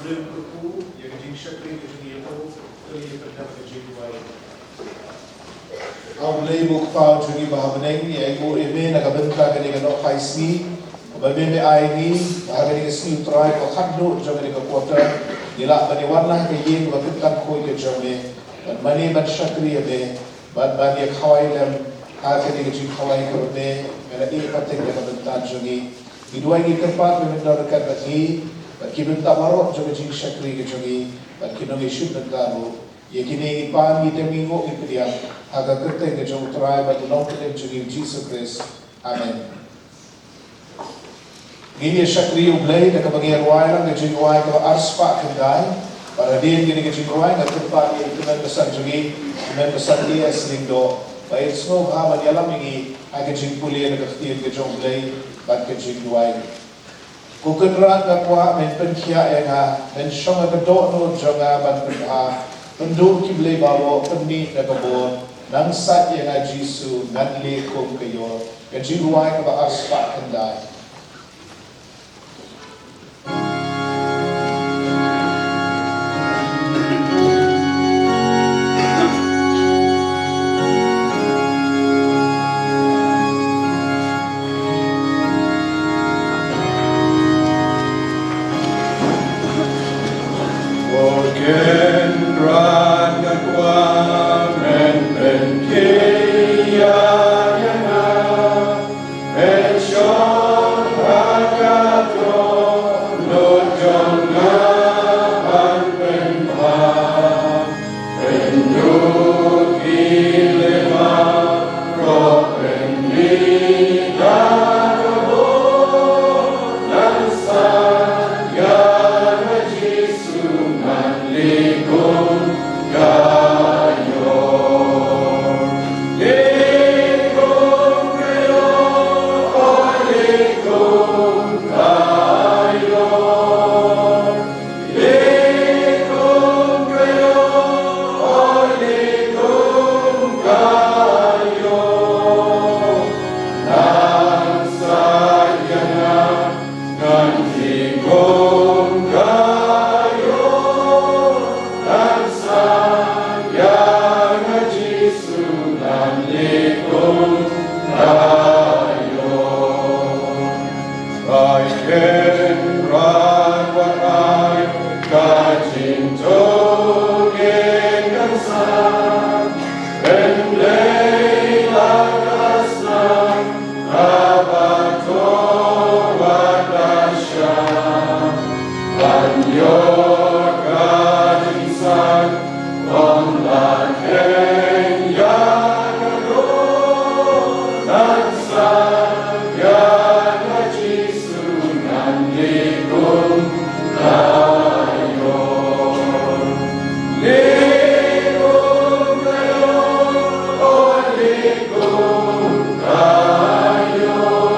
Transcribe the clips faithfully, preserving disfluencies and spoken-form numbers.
Lem kyrkhu ïa ka jingshakri ka jong ngi ïa u, to ïa pyndonkam ka jingduwai. A U Blei U Kpa jong ngi ba ha bneng, ngi ainguh ïa me na ka bynta kane ka nohphai sngi, ba me me ai ngi ha kane ka sngi U Trai, ka khatduh jong kane ka quarter, ngi lah ban ïa wan ha ka ïing ba kyntang khuid ka jong me, ban mane ban shakri ïa me, ban ban ïa khawai lem ha kane ka jingkhawai kaba me me la ïeh pateng na ka bynta jong ngi. Ngi duwai ngi kyrpad ba men don ryngkat bad ngi, bad ki bynta baroh jong ka jingshakri ka jong ngi, bad ki nongïashim bynta ruh. Ïa kine ngi pan, ngi tem, ngi nguh, ngi pdiang ha ka kyrteng ka jong U Trai bad U Nongpynim jong ngi U Jisu Khrist. Amen. Ngin ïa shakri ïa U Blei da kaba ngi ïa rwai lang ka jingrwai kaba ar spah khyndai. Bad hadien kane ka jingrwai, nga kyrpad ïa i tymmen basan jong ngi, i tymmen basan A S Lyngdoh, ba in sngewbha ban ïalam ïa ngi ha ka jingpule na ka ktien ka jong U Blei bad ka jingduwai. Ko Kynrad, nga kwah men pynkhiah ïa nga, men shong ha ka dohnud jong nga ban pynbha. Pynduh ki blei baroh, pynmih na ka bor, nang sait ïa nga Jisu, ngan leh kum ka ïoh. Ka jingrwai kaba ar spah khyndai. O Kynrad, nga kwah men pynkhiah ïa nga, men shong ha ka dohnud jong nga ban pynbha. Ai Kynrad, wat ai ka jingthoh ïa ngi kan san, pynleit la ka snam kaba thoh bad ka shai, ban ïoh ka jingsan. Ym lah kheiñ ïa ka doh, ngan sait ïa nga Jisu, ngan leh kum ka ïoh. Leh kum ka ïoh, o leh kum ka ïoh.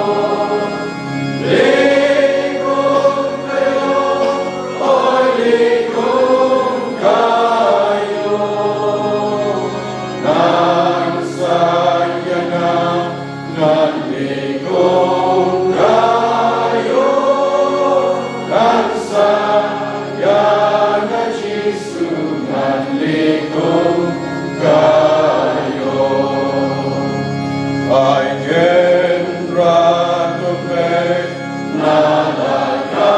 Ai Kynrad, to peit na la ka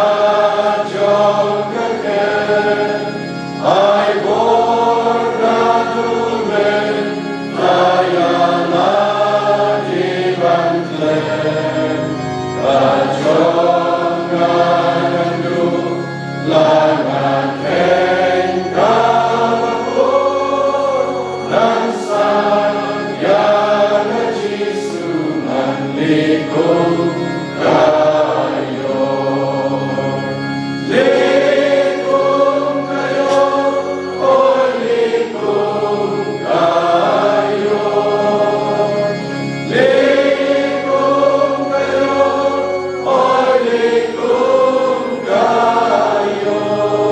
jong ka khet. Ai bor na tu men, ai ïa la dei ban klet. Ka jong nga ngan duh, la nga kheiñ kaba bor, ngan sait ïa nga Jisu, ngan leh kum ka ïoh. Leh kum ka ïoh, o leh kum ka ïoh. Leh kum ka ïoh, o leh kum ka ïoh.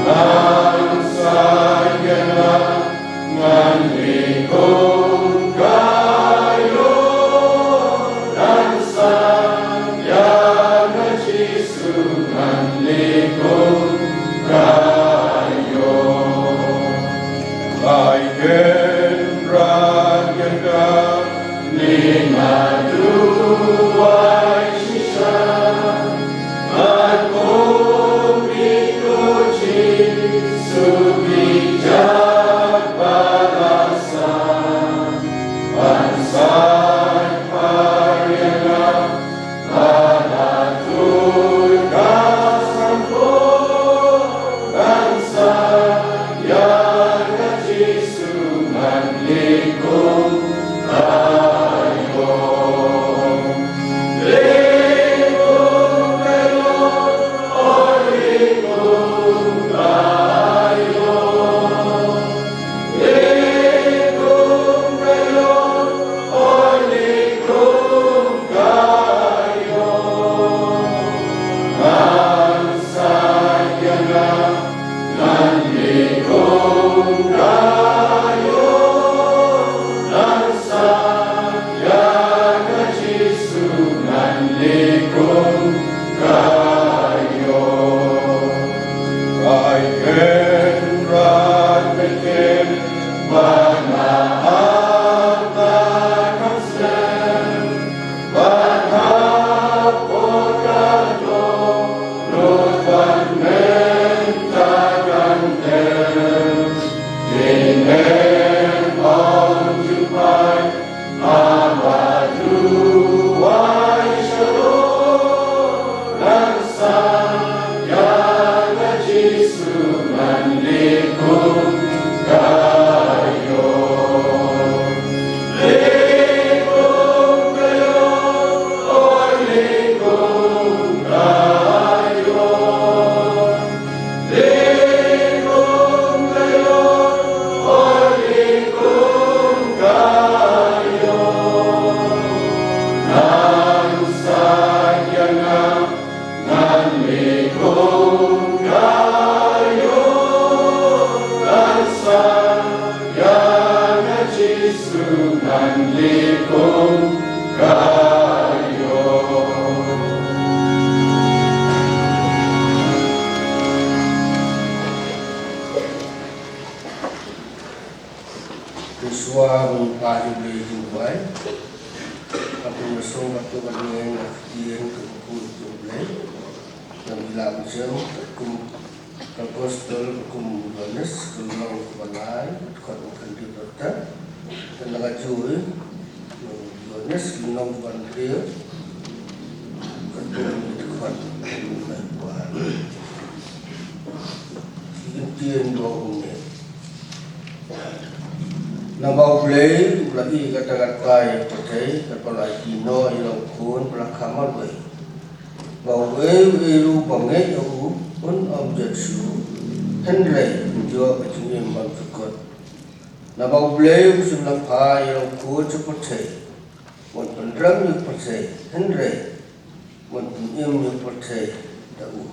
Ngan sait ïa nga, ngan leh kum ka ïoh. Ngan sait ïa nga Jisu, ngan leh kum Te shuwa ban plie ïa ka jingduwai, nga pynshong bad ka bynta ka ktien ka bakhuid jong U Blei. Ngi la pynshong kum ka Gospel kum u Ïoannis, ka lynnong kaba lai, ka dkhot kaba khyndai. Te nang ïa ju, u Ïoannis, ka lynnong kaba hynriew, ka dkhot kaba khyndai. Ki ktien ba ong kumne. Naba U Blei u la ïeh kata ka daw ïa ka pyrthei, katba u la ïeh noh ïa u Khun ba la kham marwei, ba uwei uwei ruh uba ngeit ïa u un ym jied shuh, hynrei un ïoh ka jingim bymjukut. Naba U Blei u shym la phai ïa u Khun sha pyrthei ban pynrem ïa ka pyrthei, hynrei ban pynim ïa ka pyrthei da u.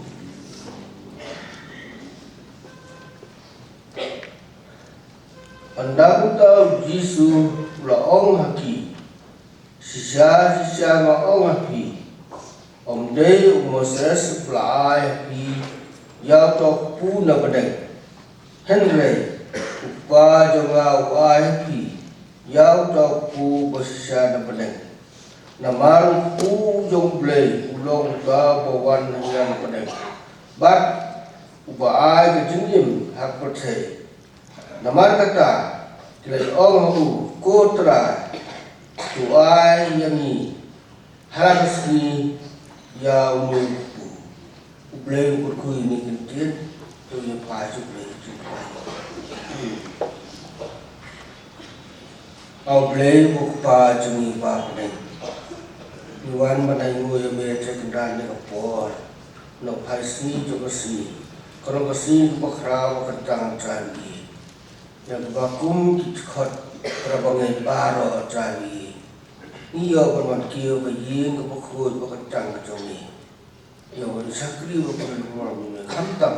Ynda kumta u Jisu u la ong ha ki, shisha shisha nga ong ha phi, ym dei u Moses uba la ai ha phi ïa uta u kpu na bneng, hynrei u Kpa jong nga u ai ha phi ïa uta u kpu ba shisha na bneng. Namar u kpu jong U Blei u long uta uba wan na bneng, bad uba ai ka jingim ha ka pyrthei. Namar kata ki la ong ha u, ko Trai, to ai ïa ngi ha la ka sngi ïa une u kpu. U Blei u kyrkhu ïa kine ki ktien, to ïa phai sha U Blei. A U Blei u Kpa jong ngi ba ha bneng, ngi wan ban ainguh ïa me ha kane ka por. Nongphai sngi jong ka sngi, ka long ka sngi kaba khraw ba kyntang Trai ïa ngi. Ïa kaba kum ki dkhot para bangeit baroh Trai ïa ngi. Ngi ïoh ban wan kiew ha ka ïing kaba khuid ba kyntang ka jong me. Ïoh ban shakri ba kyntang ka jong me. Khamtam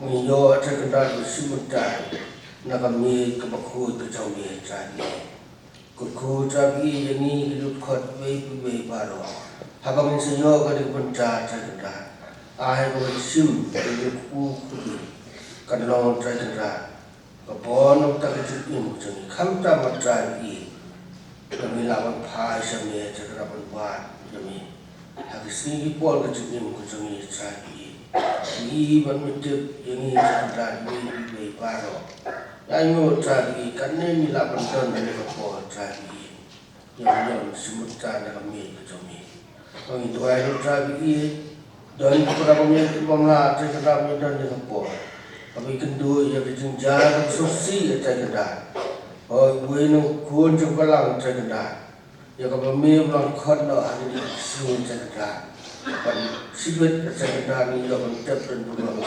ngi ïoh Trai Kynrad ban shim bynta na ka miej kaba khuid ka jong me Trai ïa ngi. Kyrkhu Trai ïa ngi ki dkhot iwei pa iwei baroh. Haba ngin sa ïoh kane ka bynta Trai Kynrad, ai ba ngin shim ïa kane ka kpu kpu kan long Trai Kynrad ka bun na ka bynta ka jingim ka jong ngi. Khamtam ma Trai ïa ngi, ba ngin lah ban phai sha me Trai Kynrad ban wad ïa me. Ha ki sngi ki por ka jingim ka jong ngi Trai ïa ngi. Ngi ban me tip ïa ngi Trai Kynrad iwei pa iwei baroh. Ïa ngi Trai ïa ngi, kane ngi lah ban don ha kane ka por Trai ïa ngi. Ïa ngi ban shim bynta na ka miej ka jong ngi. Ba ngi duwai ruh Trai ïa ngi. Don ki para bangeit kiba ym lah Trai Kynrad ban don ha kane ka por. Haba ngi kynduh ïa ka jingjia ka sngewsih Trai Kynrad. Hooid, uwei na u khun jong ka balang Trai Kynrad. Ïa kaba me u la khot noh ha kine ki sngi Trai Kynrad. Ban shibit Trai Kynrad ngi ïoh ban tep don burom.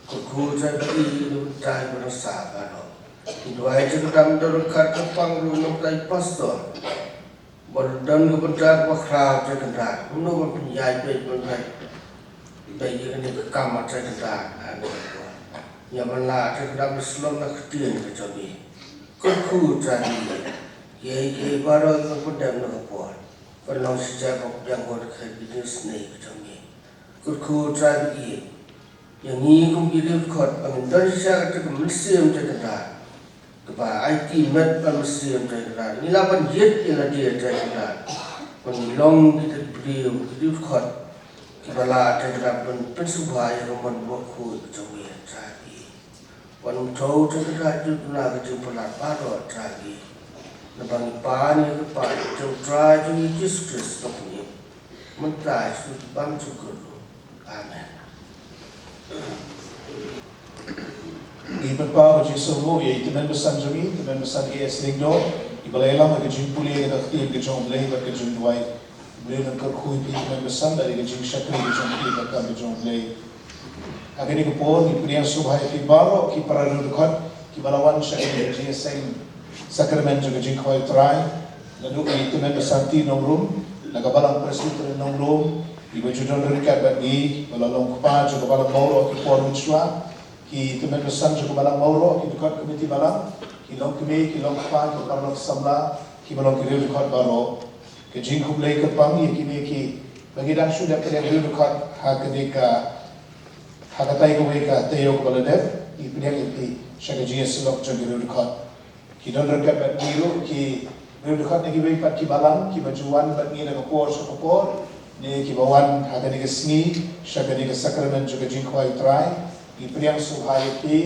Kyrkhu Trai ïa ngi na ka bynta ba nang sah baroh. Ngi duwai Trai Kynrad ban don ryngkat kyrpang ruh na ka bynta i pastor. Ban don ka bynta kaba khraw Trai Kynrad. Kumno ban pynïaid beit ban beit. Bad ïa kane ka kam Trai Kynrad, ha kane ka por. Ïa ban lah Trai Kynrad ban slem na ka ktien ka jong me. Kyrkhu Trai ïa ngi. Kiei kiei baroh kiba pyndep na ka por. Kan long shi jait ba biang bad ka jingïasnei ka jong me. Kyrkhu Trai ïa ngi. Ïa ngi kum ki riewdkhot ba ngin don shisha kata ka mynsiem Trai Kynrad. Kaba aiti met ban mynsiem Trai Kynrad. Ngi lah ban ïit ïa lade Trai Kynrad. Ban ngi long kita ki briew, ki riewdkhot kiba lah Trai Kynrad ban pynsngewbha ïa ka mon bakhuid ka jong me Trai ïa ngi. Wan umthuh Trai Kynrad jingpynlong ka jingpynlait baroh Trai ïa ngi. Naba ngi pan ïa ka kyrpad jong U Trai jong ngi Jisu Khrist Nongpynim. Mynta shu bam jukut. Amen. Ngi pynpaw ka jingsngewnguh ïa i tymmen basan jong ngi, tymmen basan A S Lyngdoh, iba la ïalam ha ka jingpule ïa ka ktien ka jong U Blei bad ka jingduwai. U Blei un kyrkhu ïa phi tymmen basan da ka jingshakri ka jong phi ka kam ka jong U Blei. Ha kane ka por ngi pdiang sngewbha ïa phi baroh ki para riewdkhot kiba la wan sha kane ka jingïaseng sakramen jong ka jingkhawai U Trai. Naduh i tymmen basan T. Nongrum na ka Balang Presbyterian Nongrum, Kiba ju don ryngkat bad ngi, ba la long kpa jong ka Balang Mawroh ki por mynshuwa, ki tymmen basan jong ka Balang Mawroh, ki dkhot komiti balang, ki longkmie, ki longkpa, ki paralok samla, kiba long ki riewdkhot baroh. Ka jingkhublei kyrpang ïa kine kiba ngi dang shu dep pdiang riewdkhot ha kane ka, ha katai kawei ka taïew kaba la dep, ngi pdiang ïa phi sha ka jingïasyllok jong ki riewdkhot. Ki don ryngkat bad ngi ruh ki riewdkhot na kiwei pat ki balang kiba ju wan bad ngi na ka por sha ka por, ne kiba wan ha kane ka sngi sha kane ka sakramen jong ka jingkhawai U Trai. Ngi pdiang sngewbha ïa phi,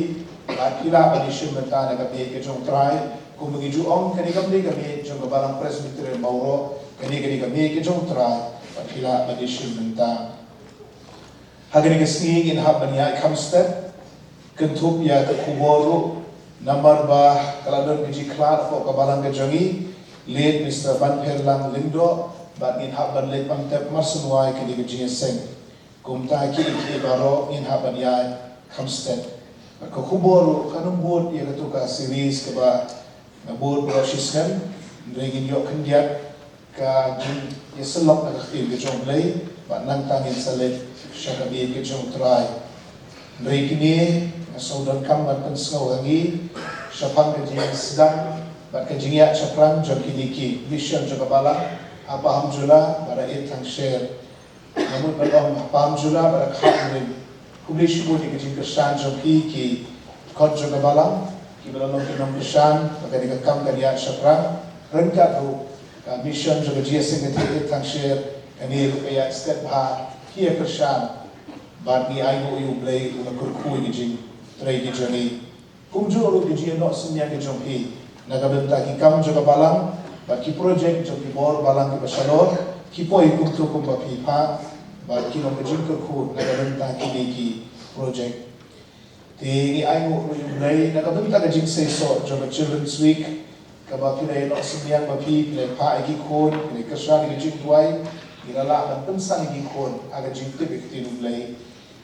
bad phi lah ban ïashim bynta na ka miej ka jong U Trai, kumba ngi ju ong, kane kam dei ka miej jong ka Balang Presbyterian Mawroh, kane ka dei ka miej ka jong U Trai, bad phi lah ban ïashim bynta. Ha kane ka sngi ngin hap ban ïaid kham stet, kynthup ïa ka khubor ruh, namar ba ka la don ka jingkhlad hapoh ka balang ka jong ngi, late Mister Banpherlang Lyngdoh, bad ngin hap ban leit pang tep marsynwai kane ka jingïaseng. Kumta kiei kiei baroh ngin hap ban ïaid kham stet. Bad ka khubor ruh kan ym bud ïa kato ka series kaba nga bud baroh shisnem, hynrei ngin ïoh khyndiat ka jingïasyllok na ka ktien ka jong U Blei, bad nangta ngin sa leit sha ka miej ka jong U Trai. Hynrei kine, nga sngew donkam ban pynsngew ha ngi shaphang ka jingsdang bad ka jingïaid shaphrang jong kine ki mission jong ka balang ha Pahamjula bad ha Ïeit Thangsher. Nga mut ban ong ha Pahamjula bad ha Kham Rim, khublei shibun ïa ka jingkyrshan jong phi ki dkhot jong ka balang, kiba la long ki nongkyrshan ba kane ka kam kan ïaid shaphrang. Ryngkat ruh ka mission jong ka G S N ka Ïeit Thangsher, kane ruh ka ïaid stet bha, ki ïa kyrshan. Bad ngi ainguh ïa U Blei u la kyrkhu ïa ka jingtrei ka jong ngi. Kumjuh ruh ka jingïaid noh synñiang ka jong phi na ka bynta ki kam jong ka balang bad ki projek jong ki bor balang kiba shalor, ki poi kumto kumba phi phah, bad ki long ka jingkyrkhu na ka bynta kine ki projek. Te ngi ainguh ruh ïa U Blei na ka bynta ka jingseisoh jong ka Children's Week, kaba phi la ïaid noh synñiang ba phi, phi la phah ïa ki khun, phi la kyrshan ïa ka jingduwai, ngi la lah ban pynsang ïa ki khun ha ka jingtip ïa ka ktien U Blei.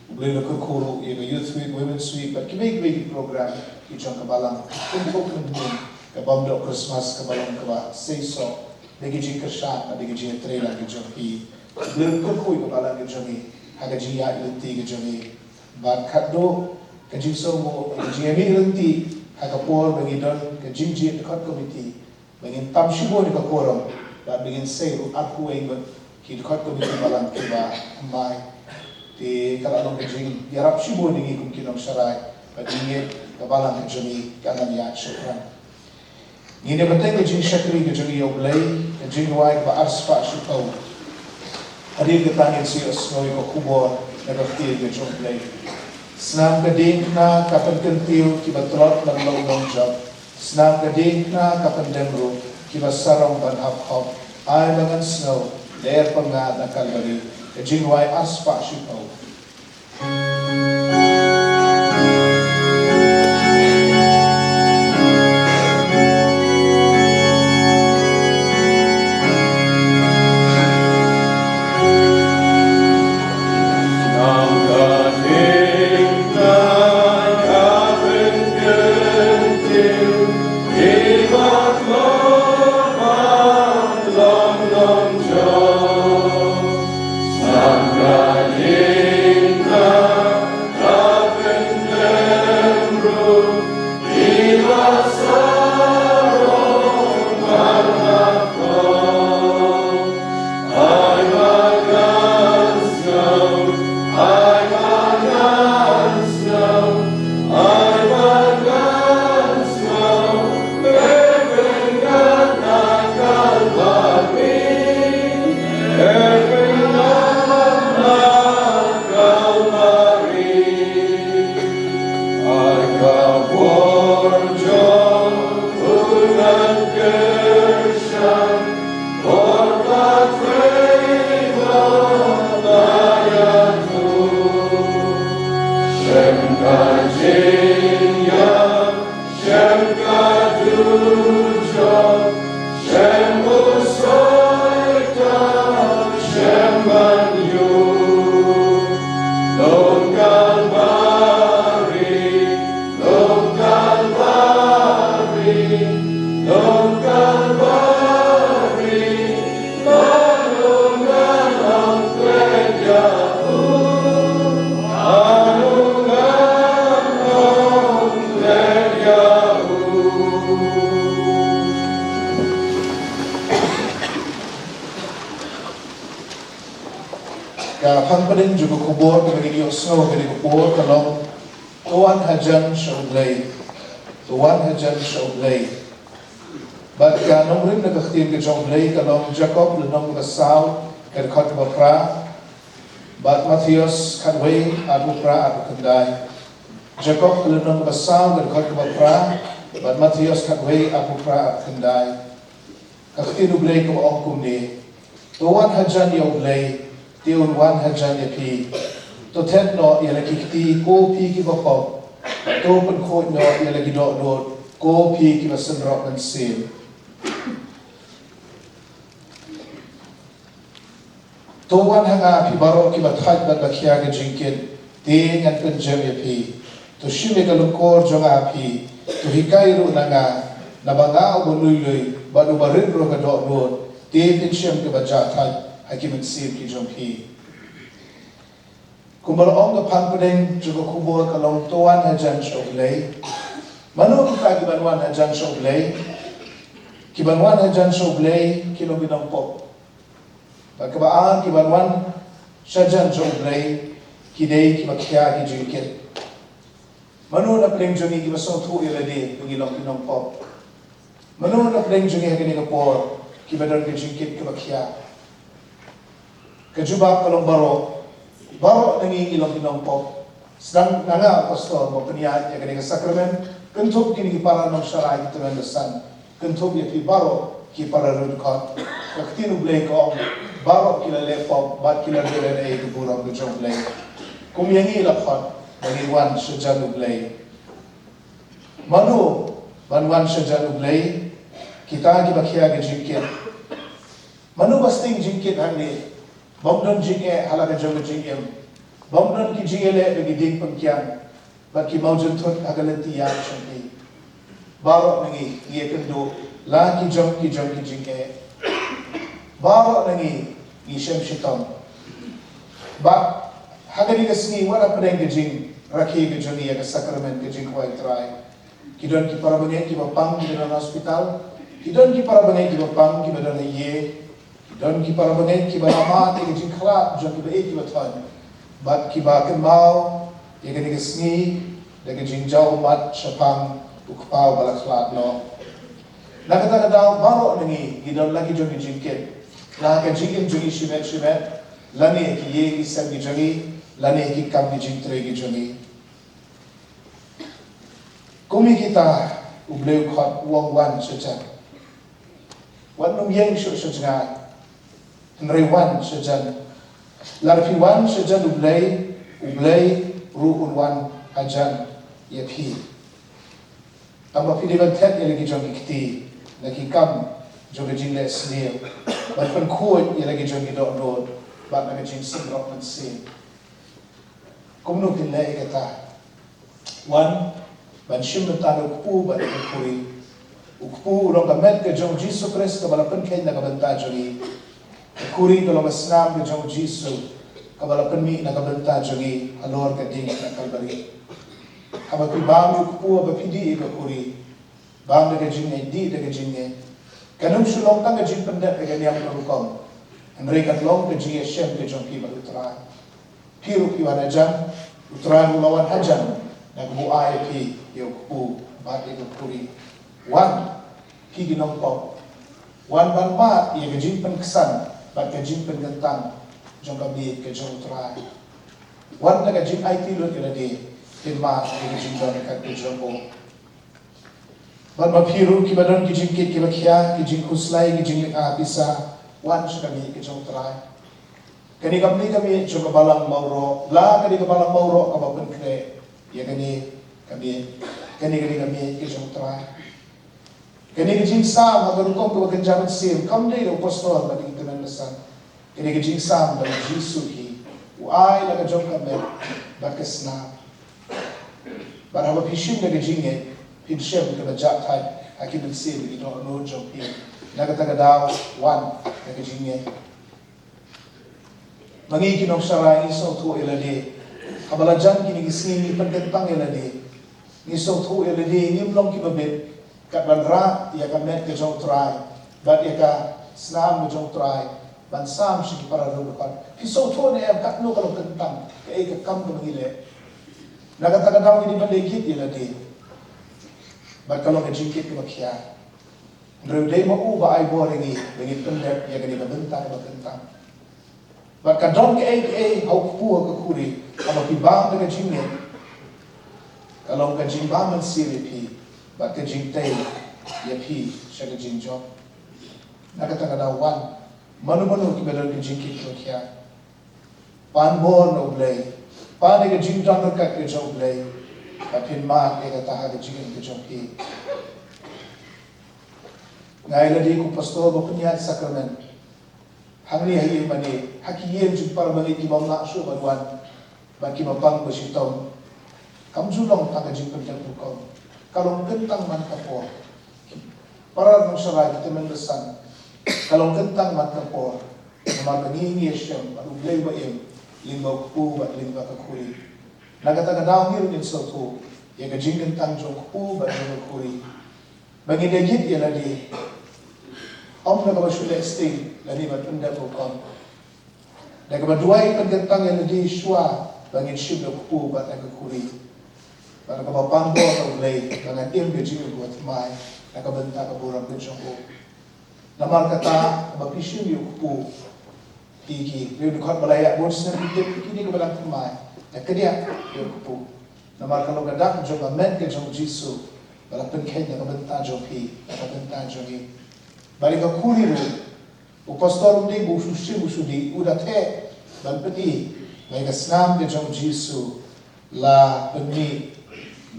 U Blei u la kyrkhu ruh ïa ka Youth Week, Women's Week bad kiwei kiwei ki program ki jong ka balang. Kynthup mynhynnin ka bym doh Christmas kaba long kaba seisoh da ki jingkyrshan bad da ki jingïatreilang ki jong phi. U Blei u la kyrkhu ïa ka balang ka jong ngi ha ka jingïaid lynti ka jong ngi. Bad khatduh ka jingsngewnguh ïa ka jingïamih lynti ha ka por ba ngi don ka jingjied dkhot komiti, ba ngin tam shibun ïa ka quorum, bad ba ngin sei ruh arphew wei ngut ki dkhot komiti balang kiba ym bai. Te ka la long ka jingïarap shibun ïa ngi kum ki nongsharai, bad ngi ngeit ka balang ka jong ngi kan nang ïaid shaphrang. Ngin ïa bteng ka jingshakri ka jong ngi ïa U Blei, ka jingduwai kaba arspah shiphew. Hadien kata ngin sa ïohsngew ïa ka khubor na ka ktien ka jong U Blei. Snam ka diengphna ka pynkyntiew kiba tlot ban long nongjop. Snam ka diengphna ka pyndem ruh kiba sarong ban hap hok. Ai ba ngan sngew lyer pyngngad na Kalbari. Ka jingduwai arspah shiphew. Jong ka khubor kaba ngin ïohsngew ha kane ka por ka long: To wan hajan sha U Blei. To wan hajan sha U Blei. Bad ka nongrim na ka ktien ka jong U Blei ka long Jakob lynnong kaba saw, ka dkhot kaba phra, bad Mathaios khatwei, arphew phra, arphew khyndai. Jakob lynnong kaba saw, ka dkhot kaba phra, bad Mathaios khatwei, arphew phra, arphew khyndai. Ka ktien U Blei kaba ong kumne: To wan hajan ïa U Blei, te un wan hajan ïa phi. To thep noh ïa la ki kti, ko phi kiba pop. To pynkhuid noh ïa la ki dohnud, ko phi kiba synrop mynsiem. To wan ha nga, phi baroh kiba thait bad ba khia ka jingkit, te ngan pynjem ïa phi. To shim ïa ka lyngkor jong nga ha phi, to hikai ruh na nga, naba nga uba lui lui bad uba rit ruh ka dohnud, te phin shem kaba jah thait ha ki mynsiem ki jong phi. Kumba la ong, ka phang pdeng jong ka khubor ka long: To wan hajan sha U Blei. Mano kita kiban wan hajan sha U Blei? Kiban wan hajan sha U Blei ki long ki nongpop. Bad kaba ar, kiban wan shajan sha U Blei ki dei kiba khia ki jingkit. Mano na pdeng jong ngi kiba sngewthuh ïa lade ba ngi long ki nongpop? Mano na pdeng jong ngi ha kane ka por kiba don ka jingkit kaba khia? Ka jubab ka long baroh. Baroh na ngi ngi long ki nongpop. Sdang na nga, Pastor, ba pynïaid ïa kane ka sakramen kynthup kine ki para nongshakri, ki tymmen basan, kynthup ïa phi baroh ki para riewdkhot. Ka ktien U Blei ka ong, baroh ki la leh pop bad ki la duh lehnoh ïa ka burom ka jong U Blei. Kum ïa ngi la khot ba ngin wan shajan U Blei. Mano ban wan shajan U Blei? Kita kiba khia ka jingkit. Mano ba sting jingkit hangne? Bym don jingeh ha la ka jong ka jingim. Bym don ki jingïaleh bad ki dieng pynkiang bad ki mawjynthut ha ka lynti ïap jong ki. Baroh na ngi ngi ïakynduh la ki jong ki jong ki jingeh. Baroh na ngi ngi shem shitom. Bad ha kane ka sngi, wat hapdeng ka jingrakhe ka jong ngi ïa ka sakramen ka jingkhawai Trai, ki don ki para bangeit kiba pang kiba don ha hospital, ki don ki para bangeit kiba pang kiba don ha ïing, ki don ki para bangeit kiba la mad ïa ka jingkhlad jong kiba ïeit kiba thoiñ, bad kiba kynmaw ïa kane ka sngi da ka jingjaw ummat shaphang U Kpa uba la khlad noh. Na kata ka daw, baroh na ngi ngi don la ki jong ki jingkit, la ha ka jingim jong ngi shimet shimet, lane ha ki ïing ki sem ki jong ngi, lane ha ki kam ki jingtrei ki jong ngi. Kum ïa kita, U Blei u khot, u ong, wan shajan. Wat nym ïeng shuh sha jngai, hynrei wan shajan. Lada phi wan shajan U Blei, U Blei ruh un wan hajan ïa phi. Tangba phi dei ban thep ïa la ki jong ki kti na ki kam jong ka jingleh sniew, ban pynkhuid ïa la ki jong ki dohnud bad na ka jingsynrop mynsiem. Kumno phin leh ïa kata? Wan ban shim bynta da u kpu bad ka khuri. U kpu u long ka met ka jong U Jisu Khrist kaba la pynkheiñ na ka bynta jong ngi. Ka khuri ka long ka snam ka jong U Jisu kaba la pynmih na ka bynta jong ngi halor ka dieng na Kalbari. Haba phi bam ïa u kpu, haba phi dih ïa ka khuri, bam da ka jingngeit, dih da ka jingngeit, kan ym shu long tang ka jingpyndep ïa ka niam ka rukom, hynrei kan long ka jingïashem ka jong phi bad U Trai. Phi ruh phi wan hajan, U Trai ruh u la wan hajan, na kaba u ai ïa phi ïa u kpu bad ïa ka khuri. Wan, phi ki nongpop, wan ban mad ïa ka jingpynksan bad ka jingpynkyntang jong ka miet ka jong U Trai. Wan da ka jingaiti lut ïa lade, phin mad ïa ka jingdon ryngkat ka jong u. Bad ma phi ruh kiba don ki jingkit kiba khia, ki jingkhuslai, ki jinglynga pisa, wan sha ka miet ka jong U Trai. Kane kam dei ka miet jong ka balang mawroh, la ka dei ka balang mawroh kaba pynkhreh ïa kane ka miet, kane ka dei ka miet ka jong U Trai. Kane ka jingsam ha ka rukom kaba kynja mynsiem kam dei da u pastor bad ki tymmen basan. Kane ka jingsam ba U Jisu hi u ai la ka jong ka met bad ka snam. Bad haba phi shim da ka jingngeit, phin shem kaba jah thait ha ki mynsiem bad ki dohnud jong phi. Na kata ka daw, wan da ka jingngeit. Ma ngi ki nongshakri ngi sngewthuh ïa lade, haba la jan kine ki sngi ngi pynkyntang ïa lade. Ngi sngewthuh ïa lade, ngim long kiba bit kat ban rah ïa ka met ka jong U Trai bad ïa ka snam ka jong U Trai Ban sam sha ki para riewdukot, phi sngewthuh ne em katno ka long kyntang kaei ka kam kaba ngi leh? Na kata ka daw ngi dei ban leh kit ïa lade. Bad ka long ka jingkit kaba khia. Hynrei u dei ma u ba ai bor ïa ngi ba ngin pyndep ïa kane ka bynta kaba kyntang. Bad ka don kaei kaei ha u kpu ha ka khuri, haba phi bam da ka jingngeit, ka long ka jingbam mynsiem ïa phi bad ka jingtei ïa phi sha ka jingjop. Na kata ka daw wan, mano mano kiba don ka jingkit kaba khia, pan bor na U Blei, pan ïa ka jingdon ryngkat ka jong U Blei, bad phin mad ïa kata ha ka jingim ka jong phi. Nga ïa lade kum pastor ba pynïaid sakramen hangne ha ïing mane ha ki ïing jong para bangeit kiba ym lah shuh ban wan bad kiba pang ba shitom. Kam ju long tang ka jingpyndep rukom, ka long kyntang man ka por. Para nongshakri, ki tymmen basan, ka long kyntang man ka por. Namar ba ngi ngi ïashem bad U Blei uba im lyngba u kpu bad lyngba ka khuri. Na kata ka daw ngi ruh ngin sngewthuh ïa ka jingkyntang jong u kpu bad jong ka khuri, ba ngin ïa kit ïa lade, ym da kaba shu leh sting lane ban pyndep rukom. Da kaba duwai pynkyntang ïa lade shuwa ba ngin shim ïa u kpu bad ïa ka khuri. Bad da kaba pan bor na U Blei ba ngan im ka jingim kaba thymmai na ka bynta ka burom ka jong u. Namar kata, haba phi shim ïa u kpu, phi ki riewdukot ba la ïaid bun snem, phi tip kine kiba dang thymmai, da kadiah ïa u kpu. Namar ka long ka dak jong ka met ka jong u Jisu ba la pynkheiñ na ka bynta jong phi, na ka bynta jong ngi. Bad ïa ka khuri ruh, u pastor um dei ba u shu shim u shu dih, u da theh ban pyni ba ïa ka snam ka jong u Jisu la pynmih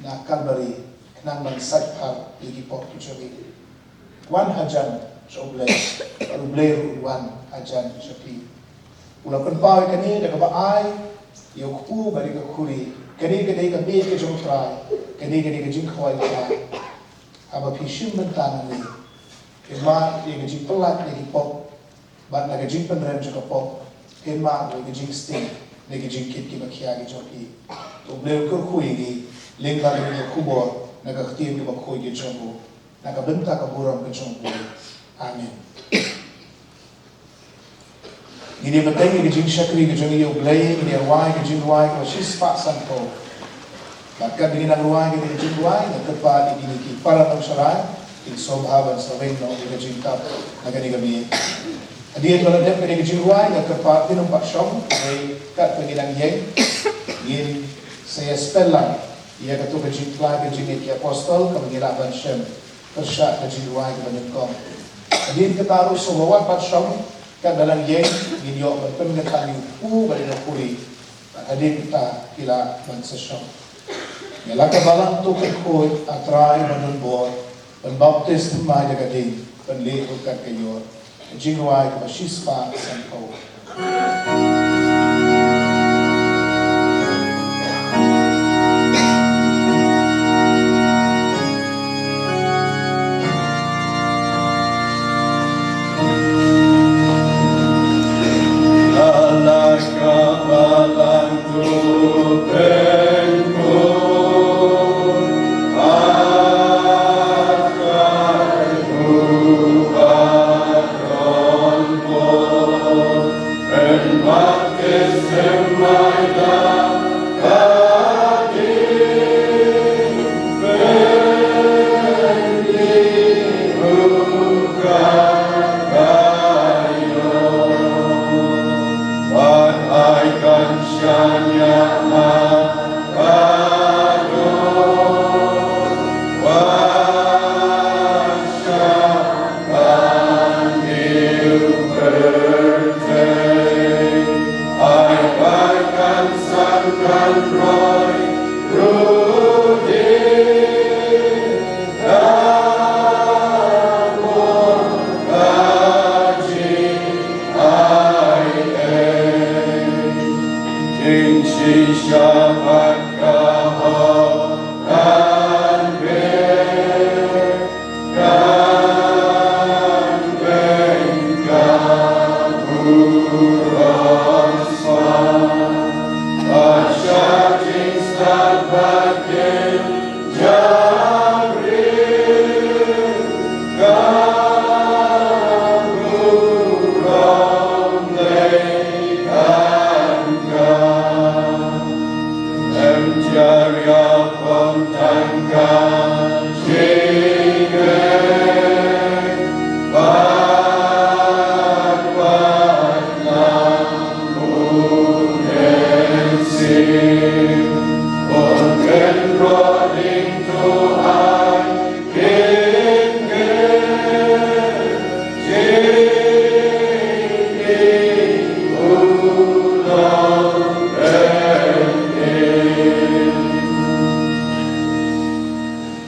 na Kalbari khnang ban sait phar ïa ki pop ki jong ngi. Wan hajan sha U Blei, bad U Blei ruh un wan hajan sha phi. U la pynpaw ïa kane da kaba ai ïa u kpu bad ïa ka khuri. Kane ka dei ka miet ka jong U Trai, kane ka dei ka jingkhawai U Trai. Haba phi shim bynta nangne, phin mad ïa ka jingpynlait na ki pop, bad na ka jingpynrem jong ka pop, phin mad ïa ka jingsting na ka jingkit kiba khia ka jong phi. To U Blei un kyrkhu ïa ngi lyngba kane ka khubor na ka ktien kaba khuid ka jong u, na ka bynta ka burom ka jong u. Amen. Ngin ïa bteng ïa ka jingshakri ka jong ngi ïa U Blei, ngin ïa rwai ka jingrwai kaba shispah sanphew. Bad katba ngi nang rwai kane ka jingrwai, nga kyrpad ïa kine ki para nongshakri kin sngewbha ban sa weng noh ïa ka jingkap na kane ka miet. Hadien ba la dep kane ka jingrwai, nga kyrpad phin ym pat shong, hynrei katba ngi nang ïeng, ngin sa ïa spell lang ïa kato ka jingpynlait ka jingngeit ki apostol kaba ngi lah ban shem pyrshah ka jingrwai kaba nyngkong. Hadien kata ruh sngewbha wat pat shong, katba la ïeng ngin ïoh ban pynkynthah ïa u kpu bad ïa ka khuri. Bad hadien kata phi lah ban sa shong. Ïa la ka balang to kyrkhu, A Trai ba don bor, pynbaptis thymmai da ka ding, pynlieh ruh kat ka ïor. Ka jingrwai kaba shispah sanphew.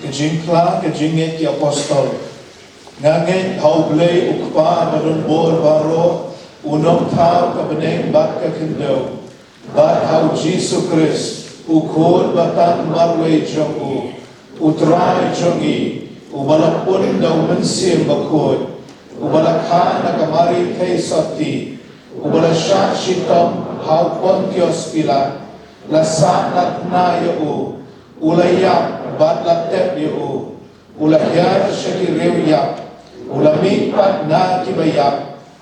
Ka jingphla ka jingngeit ki apostol. Nga ngeit ha U Blei U Kpa ba don bor baroh, u nongthaw ka bneng bad ka khyndew, bad ha U Jisu Khrist, u khun ba tang marwei jong u, u Trai jong ngi, uba la pun da U Mynsiem Bakhuid, uba la kha na ka Mari thei sotti, uba la shah shitom ha u Pontius Pilat, la sahnarphna ïa u, u la ïap bad la tep ïa u, u la hiar sha ki riewïap, u la mih pat na kiba ïap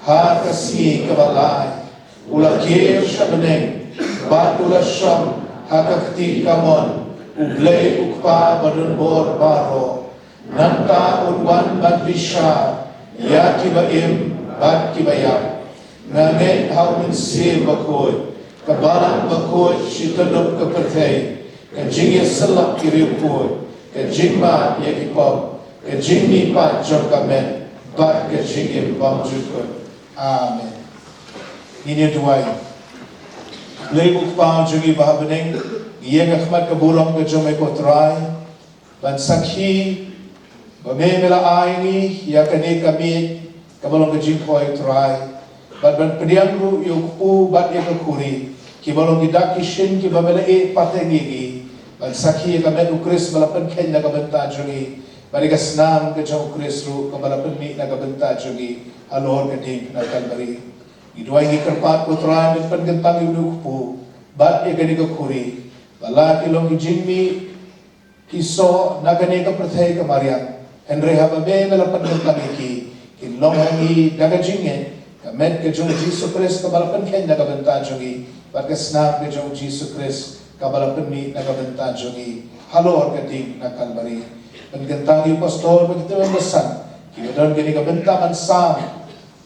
ha ka sngi kaba lai, u la kiew sha bneng, bad u la shong ha ka kti kamon U Blei U Kpa ba don bor baroh. Nangta un wan ban bishar ïa kiba im bad kiba ïap. Nga ngeit ha U Mynsiem Bakhuid, ka Balang Bakhuid shi tyndup ka pyrthei, ka jingïasyllok ki riewkhuid, ka jingmap ïa ki pop, ka jingmihpat jong ka met, bad ka jingim bymjukut. Amen. Ngin ïa duwai. Blei U Kpa jong ngi ba ha bneng, ngi ïeng ha khmat ka burom ka jong me ko Trai, ban sakhi ba me, me la ai ngi ïa kane ka miej kaba long ka jingkhoi Trai, bad ban pdiang ruh ïa u kpu bad ïa ka khuri, kiba long ki dak ki shin kiba me la ïeh pateng ïa ngi, ban sakhi ïa ka met U Khrist ba la pynkheiñ na ka bynta jong ngi, bad ïa ka snam ka jong U Khrist ruh kaba la pynmih na ka bynta jong ngi halor ka dieng na Kalbari. Ngi duwai ngi kyrpad ko Trai men pynkyntang ïa une u kpu bad ïa kane ka khuri, ba la ki long ki jingmih ki soh na kane ka pyrthei ka mariang, hynrei haba me, me la pynkyntang ïa ki, kin long ha ngi da ka jingngeit ka met ka jong U Jisu Khrist kaba la pynkheiñ na ka bynta jong ngi, bad ka snam ka jong U Jisu Khrist kaba la pynmih na ka bynta jong ngi halor ka dieng na Kalbari. Pynkyntang ïa u pastor bad kita kiba san, kiba don kane ka bynta ban sam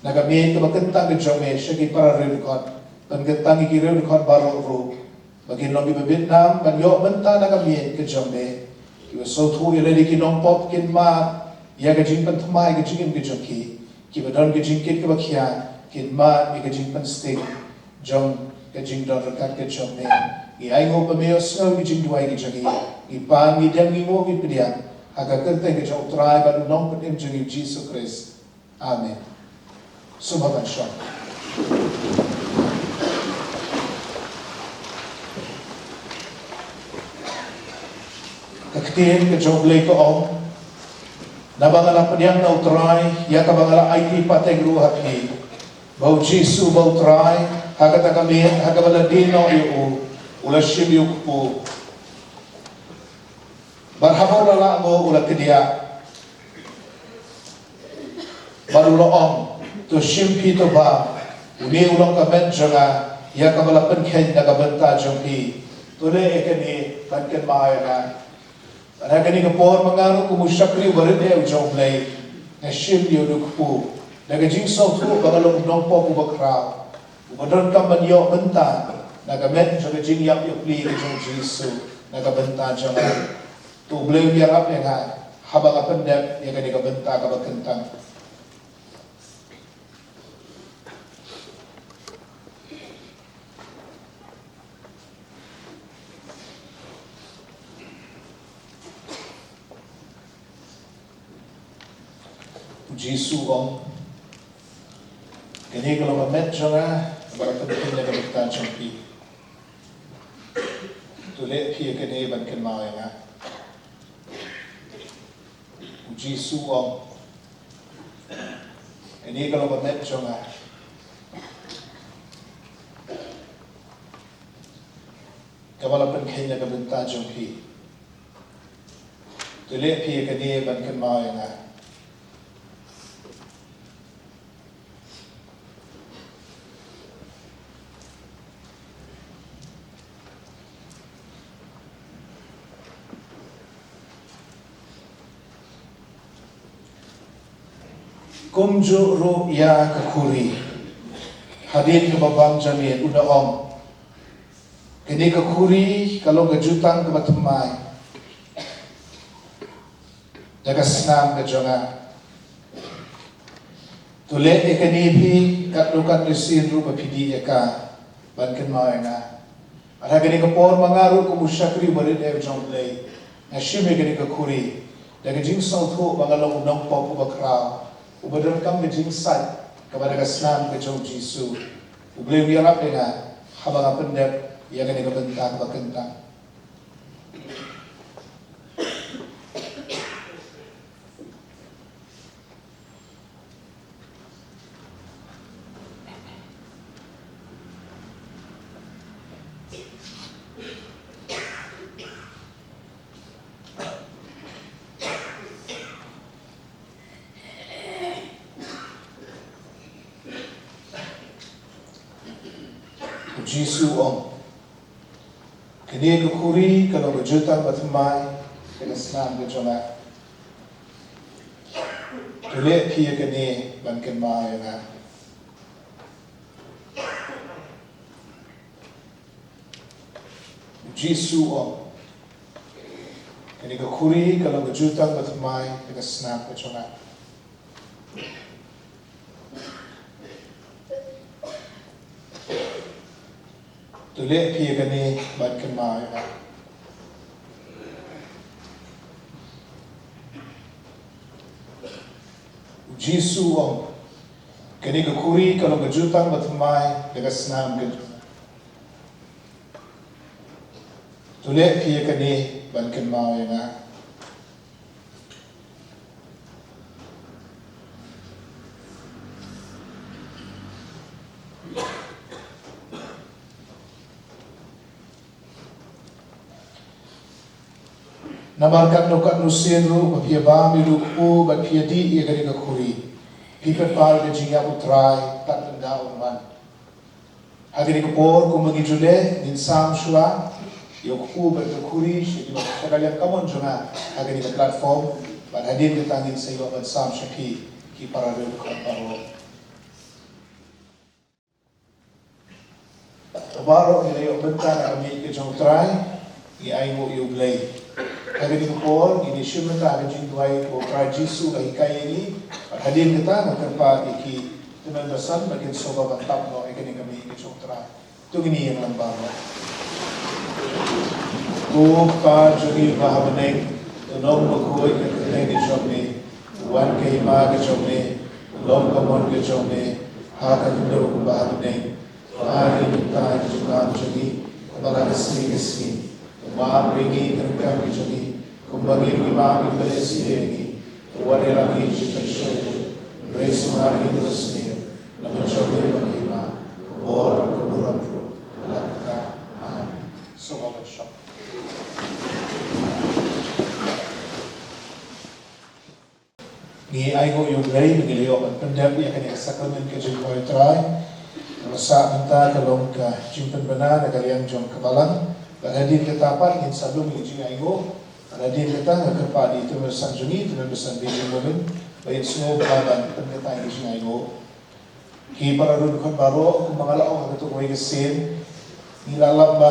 na ka miej kaba kyntang ka jong me sha ki para riewdkhot. Pynkyntang ïa ki riewdkhot baroh ruh, ba kin long kiba bit nam ban ïoh bynta na ka miej ka jong me. Kiba sngewthuh ïa lade ki nongpop kin mad ïa ka jingpynthymmai ka jingim ka jong ki. Kiba don ka jingkit kaba khia kin mad ïa ka jingpynsting jong ka jingdon ryngkat ka jong me. Ngi ainguh ba me ïohsngew ïa ka jingduwai ka jong ngi. Ngi pan, ngi dem, ngi nguh, ngi pdiang ha ka kyrteng ka jong U Trai bad U Nongpynim jong ngi U Jisu Khrist. Amen. Sngewbha ban shong. Ka ktien ka jong U Blei ka ong, naba nga la pdiang na U Trai ïa kaba nga la aiti pateng ruh ha phi, ba U Jisu uba U Trai, ha kata ka miet ha kaba la die noh ïa u, u la shim ïa u kpu. Bad haba u la lah nguh u la kdiah. Bad u la ong, to shim phi to bam, une u long ka met jong nga, ïa kaba la pynkheiñ na ka bynta jong phi. To leh ïa kane ban kynmaw ïa nga. Bad ha kane ka por ma nga ruh kum u shakri uba rit eh u jong U Blei, nga shim ïa une u kpu da ka jingsngewthuh ba nga long u nongpop uba khraw, uba donkam ban ïoh bynta na ka met jong ka jingïap ïapli ka jong U Jisu na ka bynta jong nga. To U Blei un ïarap ïa nga haba nga pyndep ïa kane ka bynta kaba kyntang. U Jisu u ong, kane ka long ka met jong nga, kaba la pynkheiñ na ka bynta jong phi. To leh phi ïa kane ban kynmaw ïa nga. U Jisu u ong, kane ka long ka met jong nga, kaba la pynkheiñ na ka bynta jong phi. To leh phi ïa kane ban kynmaw ïa nga. Kumjuh ruh ïa ka khuri. Hadien kaba bam jabieng u da ong, kane ka khuri ka long ka jutang kaba thymmai da ka snam ka jong nga. To leh ïa kane phi katno katno sien ruh ba phi dih ïa ka ban kynmaw ïa nga. Bad ha kane ka por ma nga ruh kum u shakri uba rit eh jong U Blei, nga shim ïa kane ka khuri da ka jingsngewthuh ba nga long u nongpop uba khraw, uba donkam ka jingsaid kaba da ka snam ka jong U Jisu. U Blei un ïarap ïa nga haba nga pyndep ïa kane ka bynta kaba kyntang. U Jisu u ong, kane ka khuri ka long ka jutang ba thymmai da ka snam ka jong nga. To leh phi ïa kane ban kynmaw ïa nga. U Jisu u ong, kane ka khuri ka long ka jutang ba thymmai da ka snam ka jong nga. To leh phi ïa kane ban kynmaw ïa nga. U Jisu u ong, kane ka khuri ka long ka jutang ba thymmai da ka snam ka jong nga. To leh phi ïa kane ban kynmaw ïa nga. Namar katno katno sien ruh ba phi ïa bam ïa u kpu bad phi ïa dih ïa kane ka khuri, phi pynpaw ïa ka jingïap U Trai tad lada un wan. Ha kane ka por kumba ngi ju leh, ngin sam shuwa ïa u kpu bad ka khuri sha ki, sha ka liang kamon jong nga ha kane ka platform. Bad hadien kata ngin sa ïoh ban sam sha phi, ki para riewkhuid baroh. Baroh ngi la ïoh bynta na ka miej ka jong U Trai, ngi ainguh ïa U Blei. Ha kane ka por ngin ïa shim bynta ha ka jingduwai kaba U Trai Jisu u la hikai ïa ngi. Bad hadien kata nga kyrpad ïa ki tymmen basan ba kin sngewbha ban tap noh ïa kane ka miej ka jong U Trai. To ngin ïa ïeng lang baroh. Ko Kpa jong ngi uba ha bneng, to long bakhuid ka kyrteng ka jong me, to wan ka hima ka jong me, to long ka mon ka jong me ha ka khyndew kumba ha bneng. Ai ïa ngi mynta ka jingmam jong ngi kaba la ka sngi ka sngi. To map ïa ngi ka ryngkat ka jong ngi kumba ngi ruh ngi map ïa kiba leh sniew ïa ngi. To wat ïalam ïa ngi sha ka jingpynshoi, hynrei sumar ïa ngi na ka sniew. Namar jong me ka long ka hima, ka bor bad ka burom ruh. Amen. Sngewbha ban shong. Ngi ainguh ïa U Blei ba ngi la ïoh ban pyndep ïa kane ka sakramen ka jingduwai U Trai. Kaba sah mynta ka long ka jingpynbna na ka liang jong ka balang. Bad hadien kata pat ngin sa lum ïa ka jingainguh. Bad hadien kata nga kyrpad ïa i tymmen basan jong ngi, i tymmen basan Bijou Momin, ba in sngewbha ban pynkyntait ïa ka jingainguh. Ki para riewkhuid baroh, kumba nga la ong ha kato kawei ka sien, ngi la lap ba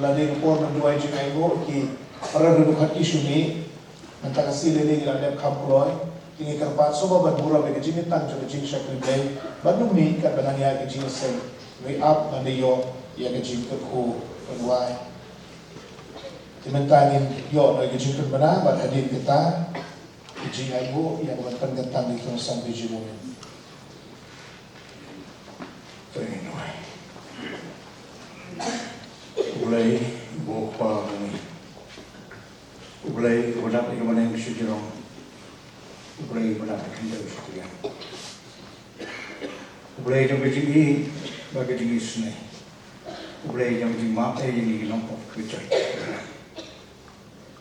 la dei ka por ban duwai jingainguh, ki para riewkhuid ki shu mih. Mynta ka sngi lei lei ngi la dep kham kloi. Te ngi kyrpad sngewbha ban burom ïa ka jingïatang jong ka jingshakri Blei, ban ym mih katba nang ïaid ka jingïaseng, hynrei ap ban da ïoh ïa ka jingkyrkhu ban wai. Te mynta ngin ïoh noh ïa ka jingpynbna, bad hadien kata ka jingainguh ïa ka ban pynkyntang da i tymmen basan Bijou Momin. Te ngin duwai. U Blei, U Kpa jong ngi. U Blei uba dap ïa ka bneng sha ka jrong. U Blei uba dap ïa ka khyndew sha ka liang. U Blei jong ka jingïeit bad ka jingisynei. U Blei jong ka jingmap ïa ngi ki nongpop ki jait.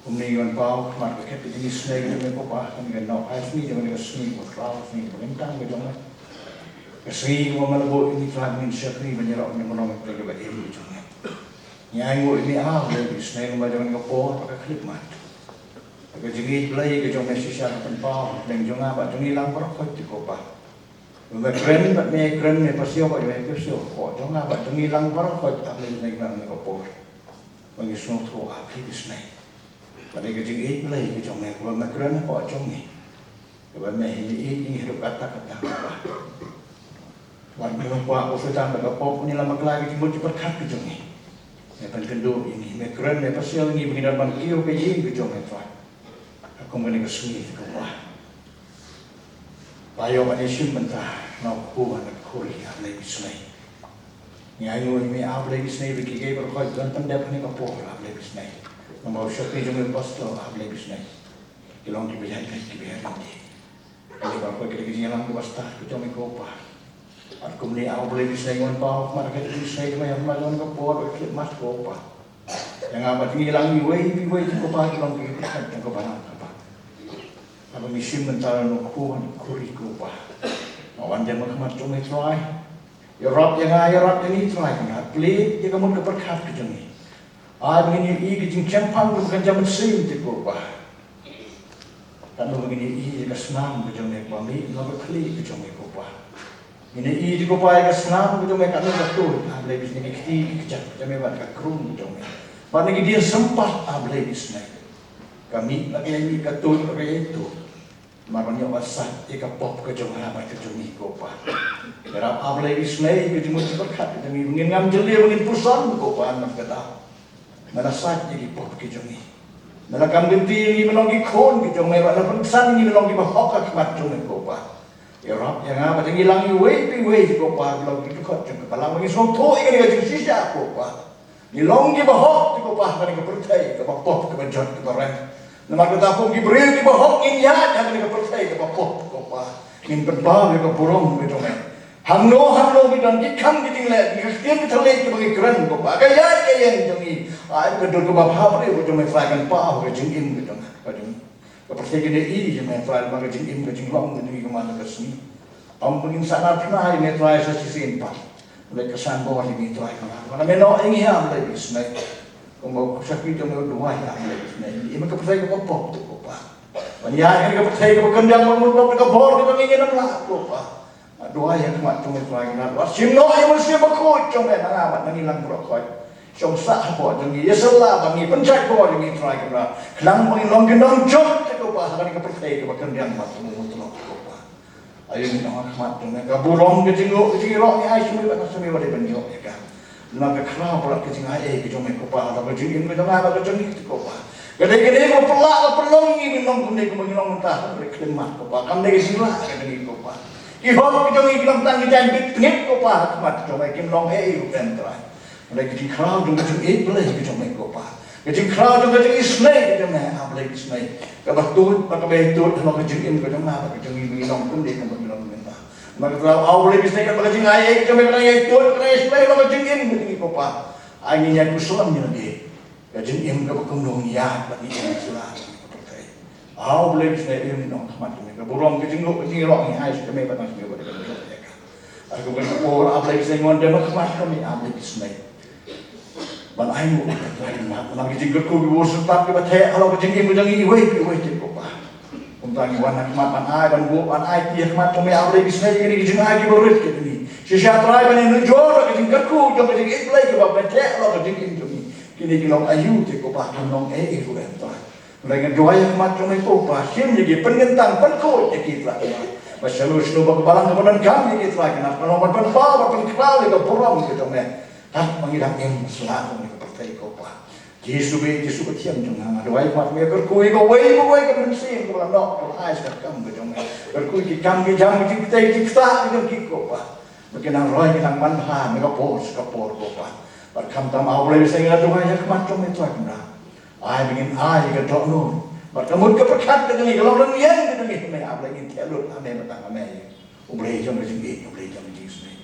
Kumne ngi wan paw ha khmat ka khet ka jingisynei ka jong me ko Pa, ha kane ka nohphai sngi jong kane ka sngi kaba khraw, sngi kaba kyntang ka jong me. Ka sngi kaba me la buh ïa ngi Trai ba ngin shakri ban ïarap ïa ngi ban long kita kiba im ka jong me. Ngi ainguh ïa me ah Blei ba ka isynei lyngba jong kane ka por ba ka khyllipmat. Ka jingïeit Blei ka jong me shisha ka pynpaw ha pdeng jong nga bad jong ngi lang baroh khoit te ko Pa. Me kren bad me kren, me pasiaw bad me pasiaw, ko jong nga bad jong ngi lang baroh ko, A Blei, ngi nang ne ka por. Ba ngi sngewthuh, A Blei, Blei Blei. Bad ka jingïeit Blei ka jong me, ko me kren ko jong ngi. Kaba me hi ïeit ngi ruh katta katta. Wan me kwah ko Soitan da ka pop, ngi la bakla ka jingmut jingpyrkhat ka jong ngi. Me pynkynduh ïa ngi, me kren, me pasiaw ïa ngi ba ngin nang ban kiew ka ïing ka jong me Trai. Ha kum kane ka sngi ko Kpa. Ba ïoh ban ïashim bynta na u kpu bad na ka khuri, A Blei Blei. Ngi ainguh ïa me, A Blei Blei, ba ki kiei baroh ki don pyndep ha kane ka por, A Blei Blei. Namar u shakri jong me u pastor, A Blei Blei. Ki long kiba ïaid beit, kiba ïaid ryntih. Ki long baroh ki dei ki jingïalang kiba stad ki jong me ko Kpa. Bad kumne A Blei Blei, ngi wan paw ha khmat ka jingïaseng jong me ha khmat jong ka por, bad khyllipmat ko Kpa. Ïa nga bad ngi lang iwei pa iwei ko Kpa, ki long kiba pyrkhat jong ka balang ko Kpa. Haba ngi shim bynta na u kpu bad na ka khuri ko Kpa, nga wan dem ha khmat jong me Trai. Ïarap ïa nga, ïarap ïa ngi Trai, nga plie ïa ka mut ka pyrkhat ka jong ngi. Ai ba ngin ïohi ka jingkyrpang kaba kynja mynsiem te ko Kpa. Katno ba ngin ïohi ïa ka snam ka jong me Kpa, mih na ka khlieh ka jong me ko Kpa. Ngin ïohi te ko Kpa ïa ka snam ka jong me katno ka tuid, A Blei Blei, na ki kti ki kjat ka jong me bad ka krung ka jong me. Bad na ki dien sympat, A Blei Blei. Ka mih bad ka ïaimih, ka tuid bad ka ïaituid. Namar ban ïoh ban sait ïa ka pop ka jong nga bad ka jong ngi ko Kpa. Ïarap A Blei Blei, ka jingmut jingpyrkhat ka jong ngi, ba ngin ngam jylliew, ba ngin puson ko Kpa, namar kata me la sait ïa ki pop ki jong ngi. Me la kam kynti ïa ngi ban long ki khun ki jong me, bad la pynksan ïa ngi ban long kiba hok ha khmat jong me ko Kpa. Ïarap ïa nga bad ïa ngi lang iwei pa iwei ko Kpa, ba long ki dkhot jong ka balang, ba ngin sngewthuh ïa kane ka jingshisha ko Kpa. Ngi long kiba hok te ko Kpa ha kane ka pyrthei kaba pop, kaba jot, kaba rem. Namar kata kum ki briew kiba hok ngin ïaid ha kane ka pyrthei kaba pop ko Kpa. Ngin pynpaw ïa ka burom ka jong me. Hangno hangno ba don ki kam ki jingleh, ki ktien ki thylliej kiba ngi kren ko Kpa, ka ïaid ka ïeng jong ngi, ai ka dur kaba bhabriew ka jong me Trai, kan paw ka jingim ka jong, ka jong ngi. Ka pyrthei kan ïohi ïa me Trai, namar ka jingim ka jinglong ka jong ngi kumne ka sngi. Ym ba ngin sah narphna ïa me Trai sa shisien pat. Leit ka san bor ïa me Trai Kynrad. Namar me noh ïa ngi, A Blei Blei. Kumba u shakri jong me u duwai, A Blei Blei. Ïa me ka pyrthei kaba pop te ko Kpa. Ban ïaid ha ka pyrthei kaba kyndiang, ban mut pop ka bor ka jong ngi, ngim lah ko Kpa. Nga duwai ha khmat jong me Trai Kynrad, wat shim noh ïa u Mynsiem Bakhuid jong me na nga bad na ngi lang baroh khoit. Shong sah hapoh jong ngi, ïasylla bad ngi, pynjait bor ïa ngi Trai Kynrad. Khnang ba ngin long ki nongjot te ko Kpa ha kane ka pyrthei kaba kyndiang bad kaba mutloh ko Kpa. Aïu, ngi ong ha khmat jong me, ka burom, ka jingnguh, ka jingïaroh ngi ai sha me bad na sha me, wat ïa ban ïoh ïa ka. Namar ka khraw palat ka jingai ei ka jong me ko Kpa, ka jingim ka jong nga bad ka jong ngi te ko Kpa. Ka dei kane kaba pynlah, ka pynlong ngi ban long kumne kumba ngi long mynta, ka dei khyllipmat ko Kpa, kam dei ka jinglah ka jong ngi ko Kpa. Ki hok ki jong ngi ki long tang ki jaiñbit tngit ko Kpa, ha khmat jong me kim long ei ei ruh em Trai. Hynrei ka jingkhraw jong ka jingïeit Blei ka jong me ko Kpa, ka jingkhraw jong ka jingisynei ka jong me, A Blei Blei, kaba tuid bad kaba ïaituid halor ka jingim ka jong nga bad ka jong ngi, ba ngi long kumne kumba ngi long mynta. Namar kata A Blei Blei, kaba ka jingai ei ka jong me ka dang ïaituid, ka dang ïaisynei halor ka jingim ka jong ngi ko Kpa. Ai ngin ïaid puson ïa lade ka jingim kaba kumno ngin ïaid bad ngin im sha la ka pyrthei. A Blei Blei, ïa ngi nong ha khmat jong me, ka burom, ka jingnguh, ka jingïaroh ngi ai sha me bad na sha me bad ka jingïaroh ïa ka. Ar kum ka por A Blei Blei, ngi wan dem ha khmat jong me A Blei Blei. Ban ainguh ïa ka Trai Kynrad, ban ai ka jingkyrkhu kiba bun syrtat kiba theh halor ka jingim ka jong ngi iwei pa iwei te ko Kpa. Kumta ngi wan ha khmat ban ai, ban buh, ban aiti ha khmat jong me A Blei Blei, ïa kine ki jingai kiba rit ki jong ngi. Shisha Trai ban ïanujor ka jingkyrkhu jong ka jingïeit Blei kaba me theh halor ka jingim jong ngi. Kine ki long aïu te ko Kpa, kim long ei ei ruh em Trai. Hynrei nga duwai ha khmat jong me ko Kpa, shim ïa ki, pynkyntang, pynkhuid ïa ki Trai Kynrad. Ba shano shano ba ka balang kaba donkam ïa ki Trai Kynrad, kan long ban pynpaw, ban pynkhraw ïa ka burom ka jong me. Katba ngi dang im sha la ka pyrthei ko Kpa. Jisu beit, Jisu ba thiang jong nga, nga duwai ha khmat me, kyrkhu ïa kawei pa kawei ka mynsiem kaba la noh, kaba la ai sha ka kam ka jong me. Kyrkhu ïa ki kam ki jam, ki jingkitei ki jingktah ka jong ki ko Kpa. Ba kin nang roi kin nang manbha na ka por sha ka por ko Kpa. Bad khamtam A Blei Blei, nga duwai ha khmat jong me Trai Kynrad. Ai ba ngin ai ïa ka dohnud bad ka mut ka pyrkhat ka jong ngi, ka long rynïeng ka jong ngi ha me A Blei, ngin theh lut ha me, mynta ha me. U Blei jong ka jingïeit, U Blei jong ka jingisynei.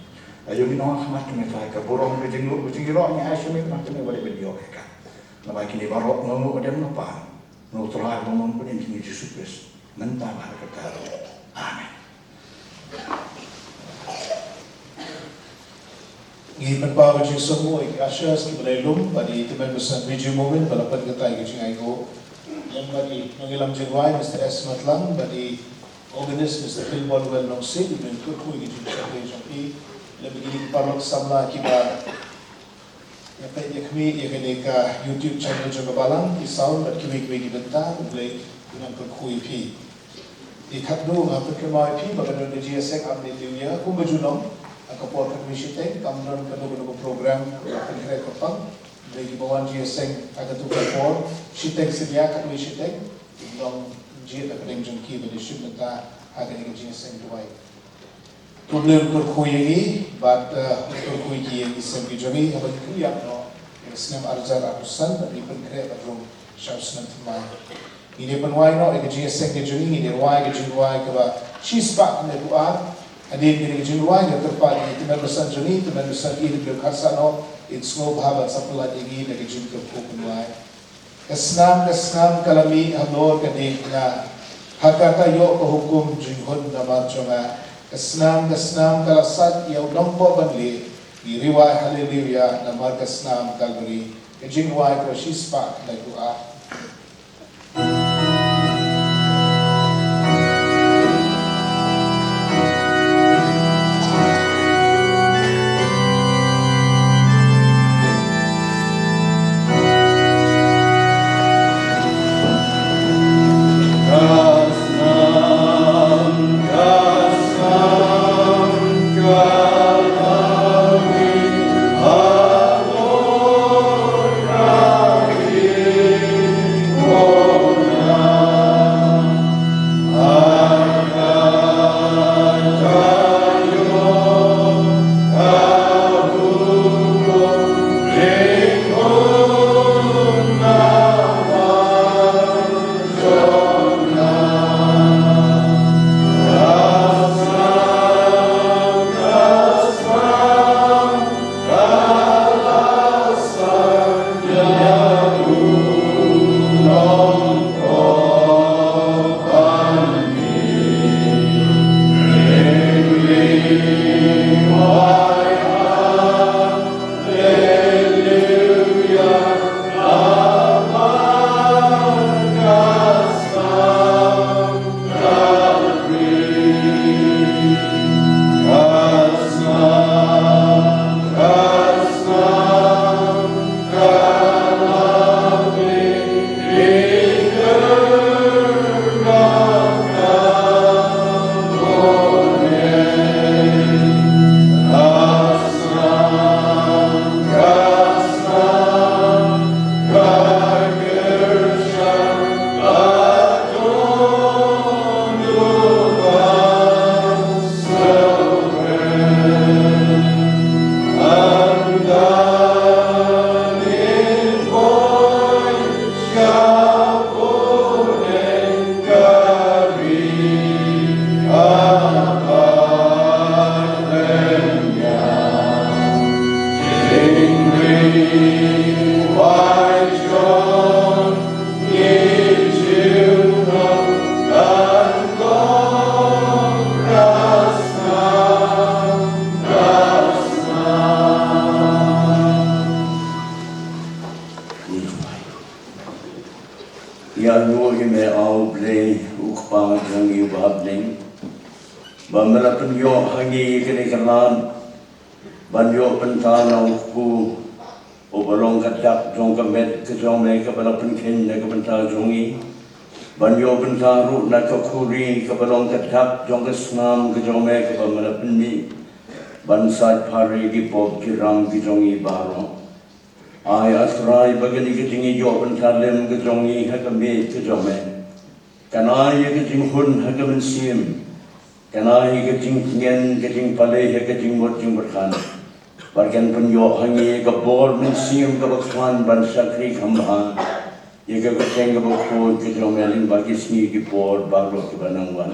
Aïu, ngi nong ha khmat jong me Trai, ka burom, ka jingnguh, ka jingïaroh ngi ai sha me, mynta ha me, wat ïa ban ïoh ïa ka. Namar kine baroh nga nguh, nga dem, nga pan na u Trai uba mon bad Mynsiem, Jisu Khrist, mynta bad ha ka por. Amen. Ngi pynpaw ka jingsngewnguh ïa ki ushers kiba la ïalum, bad i tymmen basan Biju Momin ba la pynkyntait ka jingainguh. Lem bad i nongïalam jingrwai Mister S Matlang, bad i Organist Mister Philbol Well Nongsit, i ban kyrkhu ïa ki jingshakri jong phi, lem bad kine ki paralok samla kiba ïa peit ïa khmih ïa kane ka YouTube channel jong ka Balang, ki sound bad kiwei kiwei ki bynta, U Blei un nang kyrkhu ïa phi. Te khatduh nga pynkynmaw ïa phi ba ka don ka jingïaseng Alleluia kumba junom ha ka por khatwei shiteng, kam don kano kano ka program kaba pynkhreh kyrpang. Dei kiba wan jingïaseng ha katu ka por shiteng synñia, khatwei shiteng, long jied ha pdeng jong ki ban ïashim bynta ha kane ka jingïaseng duwai. To U Blei un kyrkhu ïa ngi bad, eh, un kyrkhu ïa ki ïing ki sem ki jong ngi haba ngi kynriah noh ïa ka snem arhajar arphew san bad ngi pynkhreh bad rung sha u snem thymmai. Ngin ïa pynwai noh ïa ka jingïaseng ka jong ngi, ngin ïa rwai ka jingrwai kaba shispah khyndai phew ar. Hadien kane ka jingrwai ngi kyrpad ïa ki tymmen basan jong ngi, tymmen basan E W Kharsahnoh, in sngewbha ban sa pyllait ïa ngi da ka jingkyrkhu pynwai. Ka snam, ka snam ka la mih halor ka diengphna, ha kata ïoh ka hukum jinghun namar jong nga. Ka snam, ka snam ka la sait ïa u nongpop ban lieh, ngi rwai Haleluia namar ka snam Kalbari. Ka jingrwai kaba shispah khyndai phew ar. Ïa ngi ïa me, A U Blei u Kpa jong ngi uba ha bneng, ba me la pynïoh ha ngi kane ka lad ban ïoh bynta na u kpu uba long ka dak jong ka met ka jong me kaba la pynkheiñ na ka bynta jong ngi, ban ïoh bynta ruh na ka khuri kaba long ka dak jong ka snam ka jong me kaba me la pynmih ban sait phar ïa ki pop ki ram ki jong ngi baroh. Ai A Trai ba kane ka jingïoh bynta lem ka jong ngi ha ka miej ka jong me kan ai ïa ka jinghun ha ka mynsiem, kan ai ïa ka jingtngen ka jingpalei ha ka jingmut jingpyrkhat, bad kan pynïoh ha ngi ïa ka bor mynsiem kaba khlaiñ ban shakri kham bha ïa ka kyrteng kaba khuid ka jong me lyngba ki sngi ki por baroh kiba nang wan.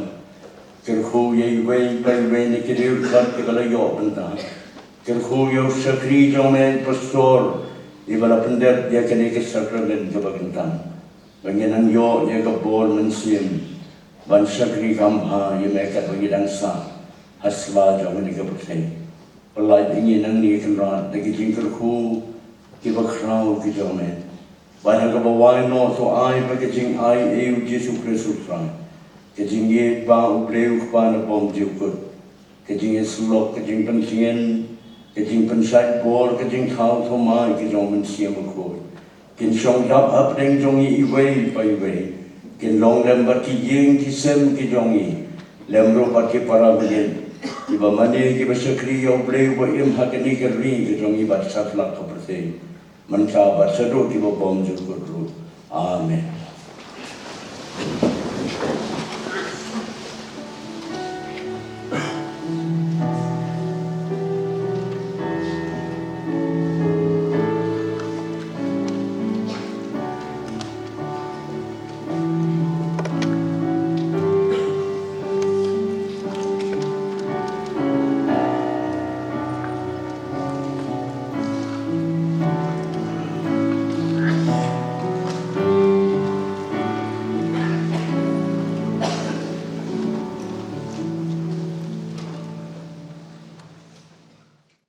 Kyrkhu ïa iwei pa iwei na ki riewstad kiba la ïoh bynta. Kyrkhu ïa u shakri jong me pastor iba la pyndep ïa kane ka sakramen kaba kyntam, ba ngin nang ïoh ïa ka bor mynsiem ban shakri kham bha ïa me katba ngi dang sah ha sla jong kane ka pyrthei. Pyllait ïa ngi nangne Kynrad da ki jingkyrkhu kiba khraw ki jong me. Bad ha kaba wai noh to ai ba ka jingai ïa u Jisu Khrist U Trai, Ka jingïeit ba U Blei U Kpa na bymjukut, ka jingïasyllok, ka jingpyntngen, ka jingpynshait bor, ka jingthaw thymmai ka jong U Mynsiem Bakhuid, kin shong dap hapdeng jong ngi iwei pa iwei, kin long lem bad ki ïing ki sem ki jong ngi, lem ruh bad ki para bangeit kiba mane kiba shakri ïa U Blei uba im ha kane ka ri ka jong ngi bad satlak ka pyrthei, mynta bad shaduh kiba bymjukut ruh. Amen.